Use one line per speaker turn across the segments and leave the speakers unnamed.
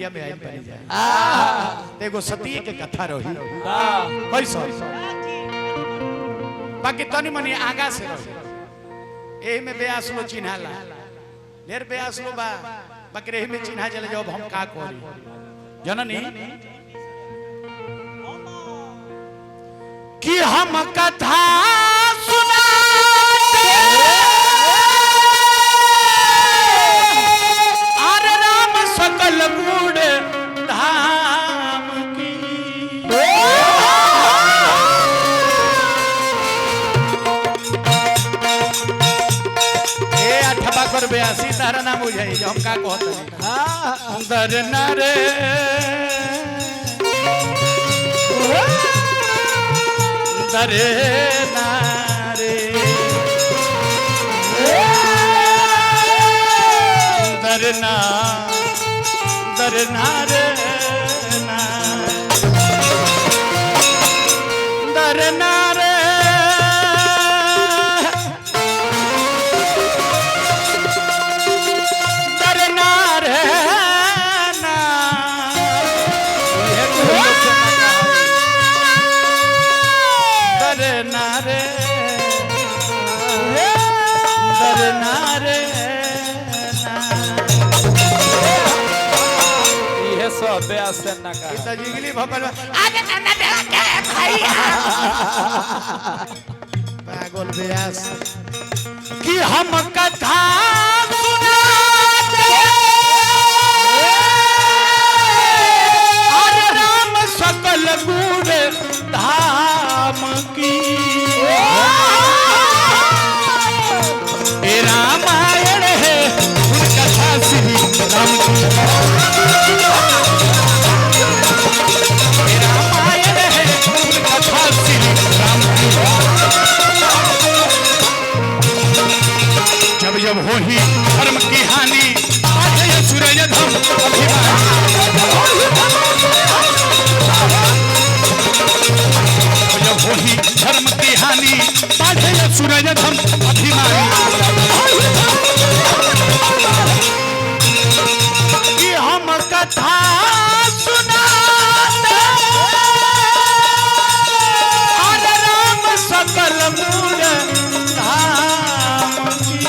में आइल बनी जाए एगो सती के कथा रही कैसो बाकी तनी मनी आगा से रही। एही में ब्यास लो चिन्हाला ढेर ब्यास लो बा बाकी एही में चिन्हा चले जाओ हम का करी जननी कि हम कथा सुनाते अरे राम सकल गुण धाम की। ए अठबा कर 82 तारा नाम बुझाई जो हम का कहत हनी। दर नरे दरे नारे दर ना दर नारे ना दर नारे दर नारे ना दर नारे दर नारे ना।
इहे सब ब्यास से ना का
ई त जिंगली भकल पागल ब्यास कि हम कथा सुनाते अरे राम सकल गुण धाम की। ए रामायण है गुण कथा श्री राम की। ए रामायण है गुण कथा श्री राम की। जब जब हो ही धर्म की हानि आजे सूरज धर्म अभिमानी। जब जब हो ही धर्म की हानि बाधे सूरज धर्म अभिमानी। कि हम कथा सुनाते अरे राम सकल मूल धाम की।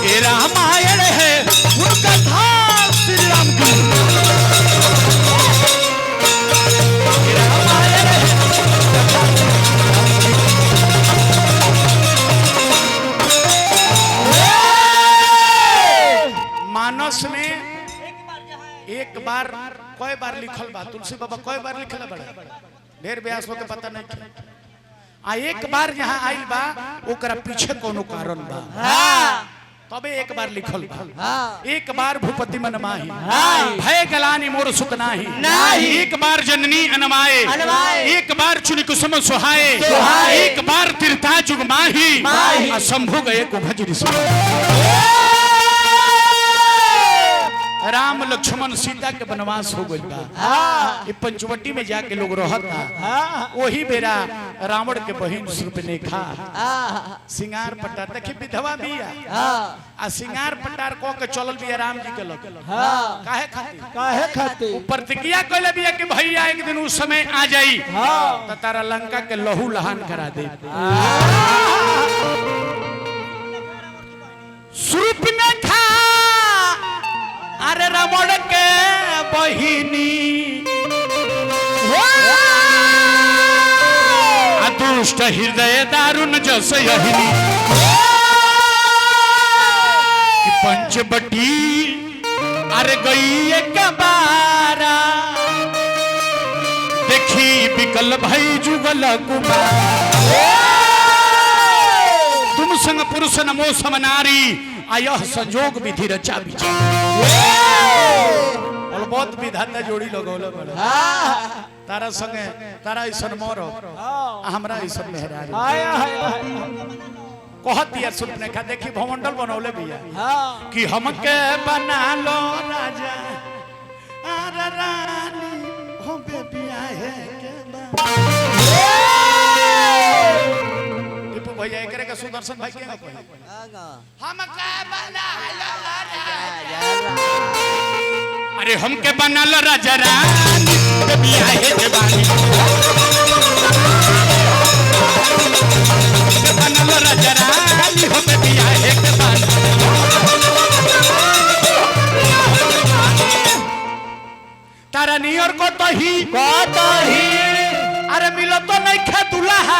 ये रामायण है वो कथा श्री राम की। ये रामायण है। मानस में एक बार कई बार लिखल बा तुलसी बाबा कई बार लिखल बा ढेर ब्यास के पता नहीं थे। आ एक बार यहाँ आइल बा ओकरा पीछे कोनो कारण बा तबे एक बार लिखल बा। एक बार भूपति मन माही भय गलानी मोर सुख नाही। एक बार जननी अनमाए एक बार चुनि कुसुम सुहाए एक बार तीर्था जुग माही आ शंभु गए कुभज ऋषि। राम लक्ष्मण सीता के वनवास हो गइल बा। ये पंचवटी में जाके लोग रहता वही बेरा रावण के बहिन शूर्पणखा सिंगार पटार देखी विधवा बिया आ सिंगार पटार क के चलल बिया राम जी के लग काहे खातिर
काहे खातिर
उ प्रतिज्ञा कइले बिया कि भैया एक दिन उस समय आ जाई त तारा लंका के लहू लहान करा दे। शूर्पणखा अरे रावण के बहिनी आ दुष्ट हृदय दारुण जस यहिनी कि पंचवटी अरे गई एक बारा देखी बिकल भई जुगल कुमार। तुम संग पुरुष नमो समनारी आयह संजोग विधि रचा विचार। और बहुत विधाता जोड़ी लगौले बड़े तारा संगे तारा ऐसन मोर आ हमरा ऐसन मेहरारी
आया आया
कहत दिया सुनने का देखी भवंडल बनौले बिया
हाँ
कि हमके बना लो राजा अरे रानी हम बिया है के बा। टीपू भैया एकरे के के सुदर्शन भाई के कही हम का बना अरे हमके बनल राजा रानी के बियाहे के बानी के बनल राजा रानी हो के बियाहे के बानी तारा नियर को तही
कतही
अरे मिलो तो नहीं खे दुल्हा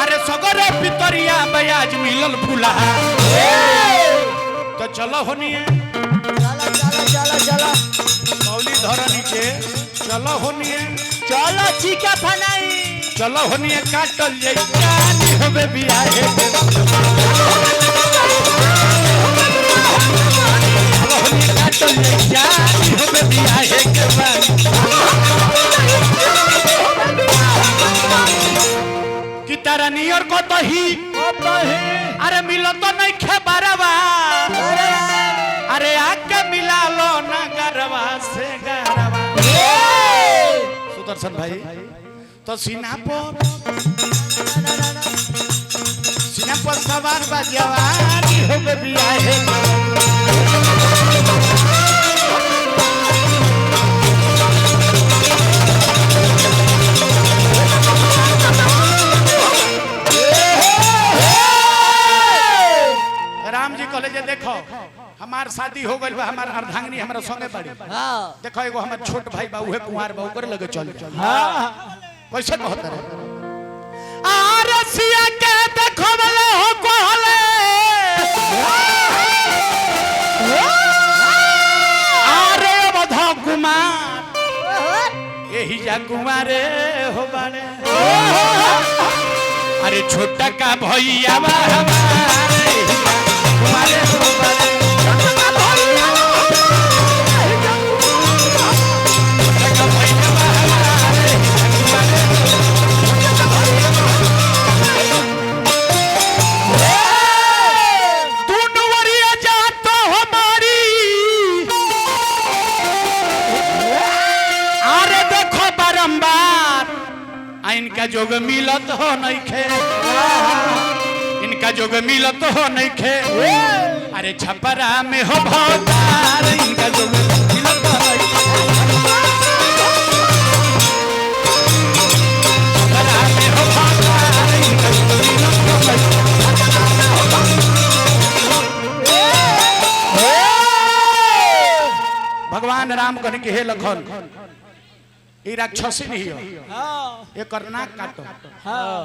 अरे सगरे पितरिया बयाज मिलल फुलहा तो चलो होनिए
चला चला चला चला
मौली धर नीचे चलो होनिए
चलो चीका फनाई
चलो होनिए काटल जाई जानी होबे बियाहे के। चलो होनिए काटल जाई जानी होबे बियाहे के बानी। कि तारा नियर को तही
कतही
अरे मिलो तो नहीं खे बारवा अरे आके मिला लो ना गरवा से गरवा सुदर्शन भाई तो सीना पर सवार बा जवानी हो गए बियाहे राम जी कहले जे देखो हमार शादी हो गइल बा हमार अर्धांगिनी हमरा संगे बाड़ी
हाँ
देखो एगो हमर छोट भाई बा उहे कुंवार बा ओकर लगे चल चल
हाँ
कैसे कहत रहे आरसिया के देखो वाले हो कहले आरे अवध कुमार एही जा कुमारे हो बाड़े अरे छोटा का भैया बा हमारे एही जा कुमारे हो बाड़े छोटा का भैया बा हमारे, एही जा कुमारे हो तू वरिया जात हमारी अरे देखो बारंबार आ इनका जोग मिलत हो नहीं खे इनका जोग मिलत हो नहीं खे अरे छपरा में हो भौतार इनका जोग मिलत हो नहीं खे। छपरा में हो भौतार, इनका जोग मिलत हो नहीं खे। भगवान राम कहने के हे लखन ई राक्षसी नहीं हो
हाँ
एकर नाक काटो
हाँ